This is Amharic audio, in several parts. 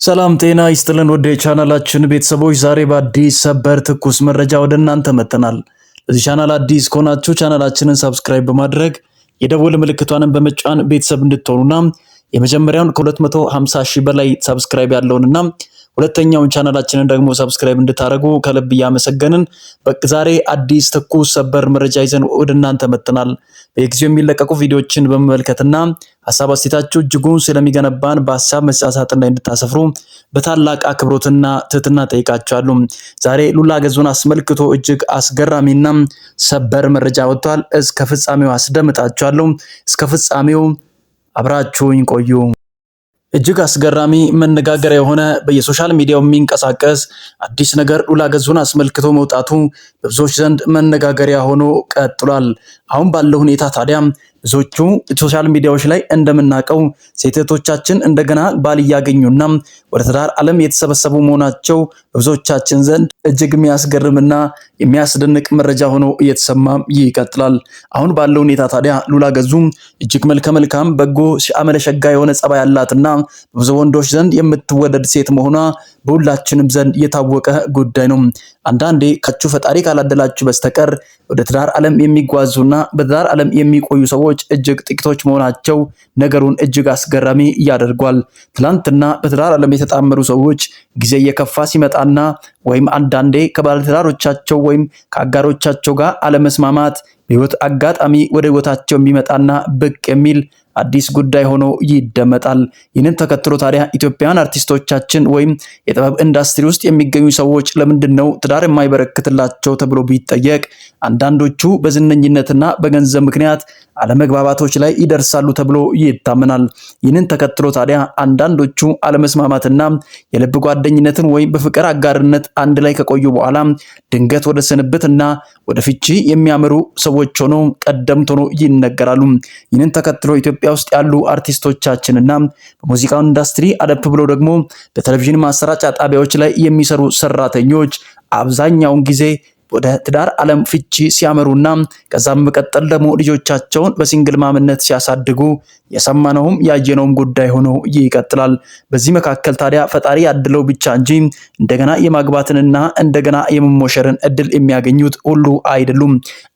ሰላም ጤና ይስጥልን ወደ የቻናላችን ቤተሰቦች፣ ዛሬ በአዲስ ሰበር ትኩስ መረጃ ወደ እናንተ መጥተናል። ለዚህ ቻናል አዲስ ከሆናችሁ ቻናላችንን subscribe በማድረግ የደወል ምልክቷንን በመጫን ቤተሰብ እንድትሆኑና የመጀመሪያውን ከ250 ሺህ በላይ subscribe ያለውንና ሁለተኛውን ቻናላችንን ደግሞ subscribe እንድታደርጉ ከልብ እያመሰገንን ዛሬ አዲስ ትኩስ ሰበር መረጃ ይዘን ወደ እናንተ መጥተናል። በየጊዜው የሚለቀቁ ቪዲዮዎችን በመመልከትና ሀሳብ አስተያየታችሁ እጅጉን ስለሚገነባን በሀሳብ መስጫ ሳጥን ላይ እንድታሰፍሩ በታላቅ አክብሮትና ትህትና ጠይቃችኋለሁ። ዛሬ ሉላ ገዙን አስመልክቶ እጅግ አስገራሚና ሰበር መረጃ ወጥቷል። እስከ ፍጻሜው አስደምጣችኋለሁ። እስከ ፍጻሜው አብራችሁኝ ቆዩ። እጅግ አስገራሚ መነጋገሪያ የሆነ በየ social media ው የሚንቀሳቀስ አዲስ ነገር ሉላ ገዙን አስመልክቶ መውጣቱ በብዙዎች ዘንድ መነጋገሪያ ሆኖ ቀጥሏል። አሁን ባለው ሁኔታ ታዲያ ብዙዎቹ social media ዎች ላይ እንደምናውቀው ሴት እህቶቻችን እንደገና ባል እያገኙና ወደ ትዳር ዓለም የተሰበሰቡ መሆናቸው በብዙዎቻችን ዘንድ እጅግ የሚያስገርምና የሚያስደንቅ መረጃ ሆኖ እየተሰማም ይቀጥላል። አሁን ባለው ሁኔታ ታዲያ ሉላ ገዙ እጅግ መልከ መልካም፣ በጎ፣ አመለሸጋ የሆነ ጸባይ ያላትና በብዙ ወንዶች ዘንድ የምትወደድ ሴት መሆኗ በሁላችንም ዘንድ የታወቀ ጉዳይ ነው። አንዳንዴ ካችሁ ፈጣሪ ካላደላችሁ በስተቀር ወደ ትዳር ዓለም የሚጓዙና በትዳር ዓለም የሚቆዩ ሰዎች እጅግ ጥቂቶች መሆናቸው ነገሩን እጅግ አስገራሚ ያደርጓል። ትላንትና በትዳር ዓለም የተጣመሩ ሰዎች ጊዜ እየከፋ ሲመጣና ወይም አንዳንዴ ከባለትዳሮቻቸው ወይም ከአጋሮቻቸው ጋር አለመስማማት በህይወት አጋጣሚ ወደ ህይወታቸው የሚመጣና ብቅ የሚል አዲስ ጉዳይ ሆኖ ይደመጣል። ይህንን ተከትሎ ታዲያ ኢትዮጵያውያን አርቲስቶቻችን ወይም የጥበብ ኢንዱስትሪ ውስጥ የሚገኙ ሰዎች ለምንድን ነው ትዳር የማይበረክትላቸው ተብሎ ቢጠየቅ አንዳንዶቹ በዝነኝነትና በገንዘብ ምክንያት አለመግባባቶች ላይ ይደርሳሉ ተብሎ ይታመናል። ይህንን ተከትሎ ታዲያ አንዳንዶቹ አለመስማማትና የልብ ጓደኝነትን ወይም በፍቅር አጋርነት አንድ ላይ ከቆዩ በኋላ ድንገት ወደ ስንብትና ወደ ፍቺ የሚያመሩ ሰዎች ሆኖ ቀደምት ሆኖ ይነገራሉ። ይህንን ተከትሎ ኢትዮጵያ ውስጥ ያሉ አርቲስቶቻችንና በሙዚቃው ኢንዱስትሪ አለፍ ብሎ ደግሞ በቴሌቪዥን ማሰራጫ ጣቢያዎች ላይ የሚሰሩ ሰራተኞች አብዛኛውን ጊዜ ወደ ትዳር ዓለም ፍቺ ሲያመሩና ከዛም በመቀጠል ደግሞ ልጆቻቸውን በ single mom ነት ሲያሳድጉ የሰማነውም ያየነውም ጉዳይ ሆኖ ይቀጥላል። በዚህ መካከል ታዲያ ፈጣሪ ያድለው ብቻ እንጂ እንደገና የማግባትንና እንደገና የመሞሸርን እድል የሚያገኙት ሁሉ አይደሉም።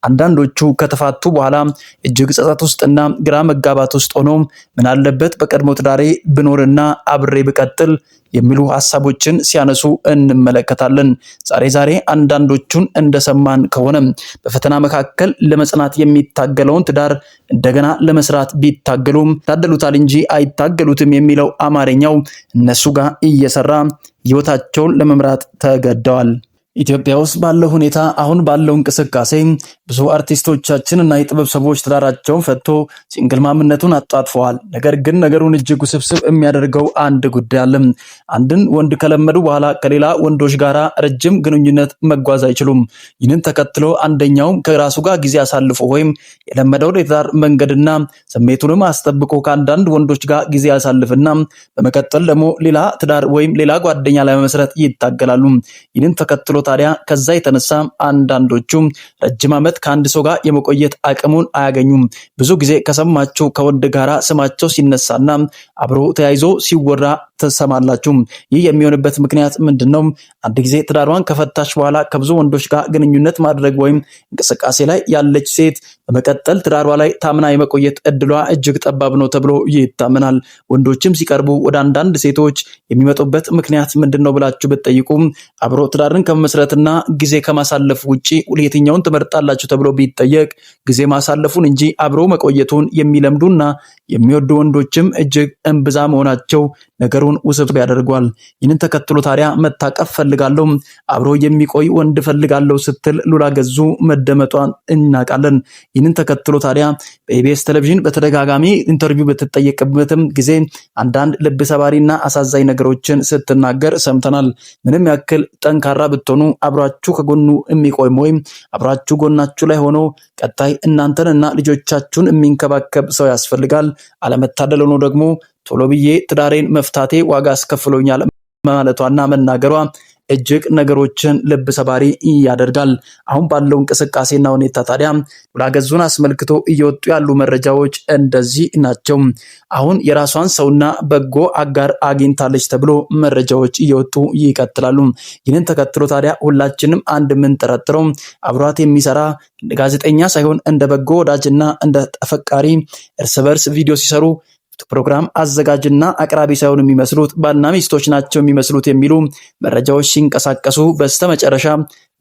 አንዳንዶቹ ከተፋቱ በኋላ እጅግ ጸጸት ውስጥና ግራ መጋባት ውስጥ ሆኖ ምናለበት በቀድሞ ትዳሬ ብኖርና አብሬ ብቀጥል የሚሉ ሀሳቦችን ሲያነሱ እንመለከታለን። ዛሬ ዛሬ አንዳንዶቹን እንደሰማን ከሆነ በፈተና መካከል ለመጽናት የሚታገለውን ትዳር እንደገና ለመስራት ቢታገሉም ታደሉታል እንጂ አይታገሉትም የሚለው አማርኛው እነሱ ጋር እየሰራ ህይወታቸውን ለመምራት ተገደዋል። ኢትዮጵያ ውስጥ ባለው ሁኔታ አሁን ባለው እንቅስቃሴ ብዙ አርቲስቶቻችን እና የጥበብ ሰዎች ትዳራቸውን ፈቶ single mom ነቱን አጧጥፈዋል። ነገር ግን ነገሩን እጅግ ውስብስብ የሚያደርገው አንድ ጉዳይ አለ። አንድን ወንድ ከለመዱ በኋላ ከሌላ ወንዶች ጋር ረጅም ግንኙነት መጓዝ አይችሉም። ይህንን ተከትሎ አንደኛውም ከራሱ ጋር ጊዜ አሳልፎ ወይም የለመደውን የትዳር መንገድና ስሜቱንም አስጠብቆ ከአንዳንድ ወንዶች ጋር ጊዜ ያሳልፍና በመቀጠል ደግሞ ሌላ ትዳር ወይም ሌላ ጓደኛ ለመመስረት ይታገላሉ። ይህንን ተከትሎ ታዲያ ከዛ የተነሳ አንዳንዶቹም ረጅም ዓመት ከአንድ ሰው ጋር የመቆየት አቅሙን አያገኙም። ብዙ ጊዜ ከሰማችሁ ከወንድ ጋራ ስማቸው ሲነሳና አብሮ ተያይዞ ሲወራ ትሰማላችሁ። ይህ የሚሆንበት ምክንያት ምንድን ነው? አንድ ጊዜ ትዳሯን ከፈታች በኋላ ከብዙ ወንዶች ጋር ግንኙነት ማድረግ ወይም እንቅስቃሴ ላይ ያለች ሴት በመቀጠል ትዳሯ ላይ ታምና የመቆየት እድሏ እጅግ ጠባብ ነው ተብሎ ይታመናል። ወንዶችም ሲቀርቡ ወደ አንዳንድ ሴቶች የሚመጡበት ምክንያት ምንድን ነው ብላችሁ ብትጠይቁም አብሮ ትዳርን ከመመስረትና ጊዜ ከማሳለፍ ውጪ የትኛውን ትመርጣላችሁ ተብሎ ቢጠየቅ ጊዜ ማሳለፉን እንጂ አብሮ መቆየቱን የሚለምዱና የሚወዱ ወንዶችም እጅግ እምብዛ መሆናቸው ነገሩን ውስብስብ ያደርጓል። ይህንን ተከትሎ ታዲያ መታቀፍ ፈልጋለሁ፣ አብሮ የሚቆይ ወንድ ፈልጋለሁ ስትል ሉላ ገዙ መደመጧን እናውቃለን። ይህንን ተከትሎ ታዲያ በኢቢኤስ ቴሌቪዥን በተደጋጋሚ interview በተጠየቀበትም ጊዜ አንዳንድ ልብ ሰባሪና አሳዛኝ ነገሮችን ስትናገር ሰምተናል። ምንም ያክል ጠንካራ ብትሆኑ አብራችሁ ከጎኑ የሚቆም ወይም አብራችሁ ጎናችሁ ላይ ሆኖ ቀጣይ እናንተንና ልጆቻችሁን የሚንከባከብ ሰው ያስፈልጋል። አለመታደል ሆኖ ደግሞ ቶሎ ብዬ ትዳሬን መፍታቴ ዋጋ አስከፍሎኛል ማለቷና መናገሯ እጅግ ነገሮችን ልብ ሰባሪ ያደርጋል። አሁን ባለው እንቅስቃሴና ሁኔታ ታዲያ ሉላ ገዙን አስመልክቶ እየወጡ ያሉ መረጃዎች እንደዚህ ናቸው። አሁን የራሷን ሰውና በጎ አጋር አግኝታለች ተብሎ መረጃዎች እየወጡ ይቀጥላሉ። ይህንን ተከትሎ ታዲያ ሁላችንም አንድ የምንጠረጥረው አብሯት የሚሰራ እንደ ጋዜጠኛ ሳይሆን እንደ በጎ ወዳጅና እንደ ተፈቃሪ እርስ በርስ ቪዲዮ ሲሰሩ ፕሮግራም አዘጋጅና አቅራቢ ሳይሆን የሚመስሉት ባልና ሚስቶች ናቸው የሚመስሉት የሚሉ መረጃዎች ሲንቀሳቀሱ በስተመጨረሻ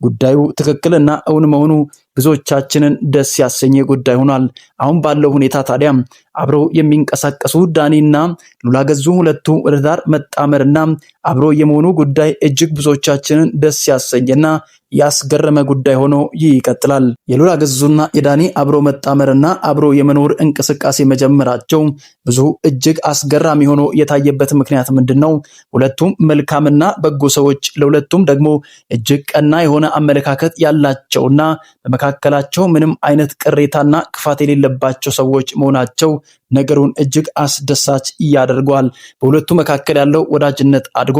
ጉዳዩ ትክክልና እውን መሆኑ ብዙዎቻችንን ደስ ያሰኘ ጉዳይ ሆኗል። አሁን ባለው ሁኔታ ታዲያ አብረው የሚንቀሳቀሱ ዳኒና ሉላ ገዙ ሁለቱ ወደ ዳር መጣመርና አብሮ የመሆኑ ጉዳይ እጅግ ብዙዎቻችንን ደስ ያሰኘና ያስገረመ ጉዳይ ሆኖ ይቀጥላል። የሉላ ገዙና የዳኒ አብሮ መጣመርና አብሮ የመኖር እንቅስቃሴ መጀመራቸው ብዙ እጅግ አስገራሚ ሆኖ የታየበት ምክንያት ምንድን ነው? ሁለቱም መልካምና በጎ ሰዎች፣ ለሁለቱም ደግሞ እጅግ ቀና የሆነ አመለካከት ያላቸውና በመካከላቸው ምንም አይነት ቅሬታና ክፋት የሌለባቸው ሰዎች መሆናቸው ነገሩን እጅግ አስደሳች ያደርገዋል። በሁለቱ መካከል ያለው ወዳጅነት አድጎ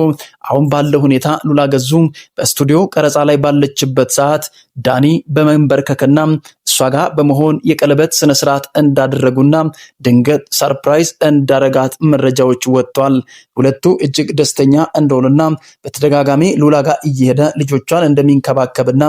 አሁን ባለው ሁኔታ ሉላ ገዙ በስቱዲዮ ቀረጻ ላይ ባለችበት ሰዓት ዳኒ በመንበርከክና እሷ ጋር በመሆን የቀለበት ስነስርዓት እንዳደረጉና ድንገት surprise እንዳረጋት መረጃዎች ወጥተዋል። ሁለቱ እጅግ ደስተኛ እንደሆኑና በተደጋጋሚ ሉላ ጋር እየሄደ ልጆቿን እንደሚንከባከብና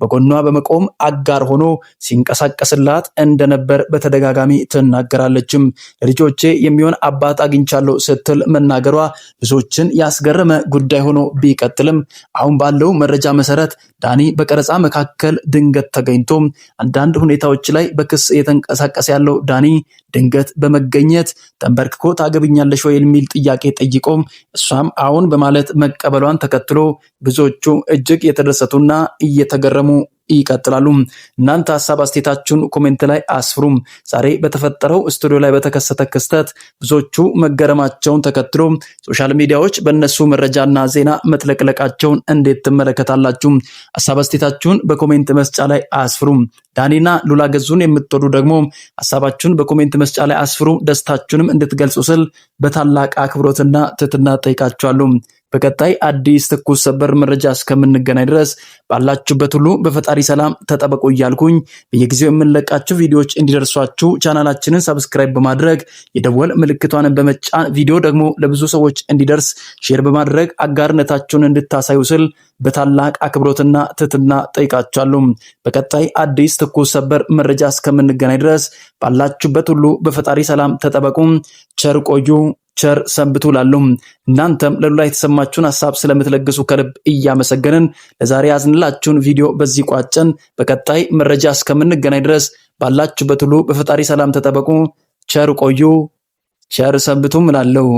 በጎኗ በመቆም አጋር ሆኖ ሲንቀሳቀስላት እንደነበር በተደጋጋሚ ትናገራለችም። ለልጆቼ የሚሆን አባት አግኝቻለሁ ስትል መናገሯ ብዙዎችን ያስገረመ ጉዳይ ሆኖ ቢቀጥልም አሁን ባለው መረጃ መሰረት ዳኒ በቀረጻ መካከል ድንገት ተገኝቶ አንዳንድ ሁኔታዎች ላይ በክስ እየተንቀሳቀሰ ያለው ዳኒ ድንገት በመገኘት ተንበርክኮ ታገብኛለሽ ወይ የሚል ጥያቄ ጠይቆ እሷም አሁን በማለት መቀበሏን ተከትሎ ብዙዎቹ እጅግ የተደሰቱና እየተገረሙ ይቀጥላሉ። እናንተ ሀሳብ አስተያየታችሁን comment ላይ አስፍሩም። ዛሬ በተፈጠረው ስቱዲዮ ላይ በተከሰተ ክስተት ብዙዎቹ መገረማቸውን ተከትሎ social media ዎች በእነሱ መረጃና ዜና መጥለቅለቃቸውን እንዴት ትመለከታላችሁ? ሀሳብ አስተያየታችሁን በ comment መስጫ ላይ አስፍሩም። ዳኒና ሉላ ገዙን የምትወዱ ደግሞ ሀሳባችሁን በ comment መስጫ ላይ አስፍሩ። ደስታችሁንም እንድትገልጹ ስል በታላቅ አክብሮትና ትህትና ጠይቃችኋለሁ። በቀጣይ አዲስ ትኩስ ሰበር መረጃ እስከምንገናኝ ድረስ ባላችሁበት ሁሉ በፈጣሪ ሰላም ተጠበቁ እያልኩኝ በየጊዜው የምንለቃችሁ ቪዲዮዎች እንዲደርሷችሁ ቻናላችንን subscribe በማድረግ የደወል ምልክቷን በመጫን ቪዲዮ ደግሞ ለብዙ ሰዎች እንዲደርስ share በማድረግ አጋርነታችሁን እንድታሳዩ ስል በታላቅ አክብሮትና ትህትና ጠይቃችኋለሁ። በቀጣይ አዲስ ትኩስ ሰበር መረጃ እስከምንገናኝ ድረስ ባላችሁበት ሁሉ በፈጣሪ ሰላም ተጠበቁ። ቸር ቆዩ። ቸር ሰንብቱ ላሉም እናንተም ለሉላ የተሰማችሁን ሀሳብ ስለምትለግሱ ከልብ እያመሰገንን ለዛሬ ያዝንላችሁን ቪዲዮ በዚህ ቋጨን። በቀጣይ መረጃ እስከምንገናኝ ድረስ ባላችሁበት ሁሉ በፈጣሪ ሰላም ተጠበቁ። ቸር ቆዩ። ቸር ሰንብቱም እላለሁ።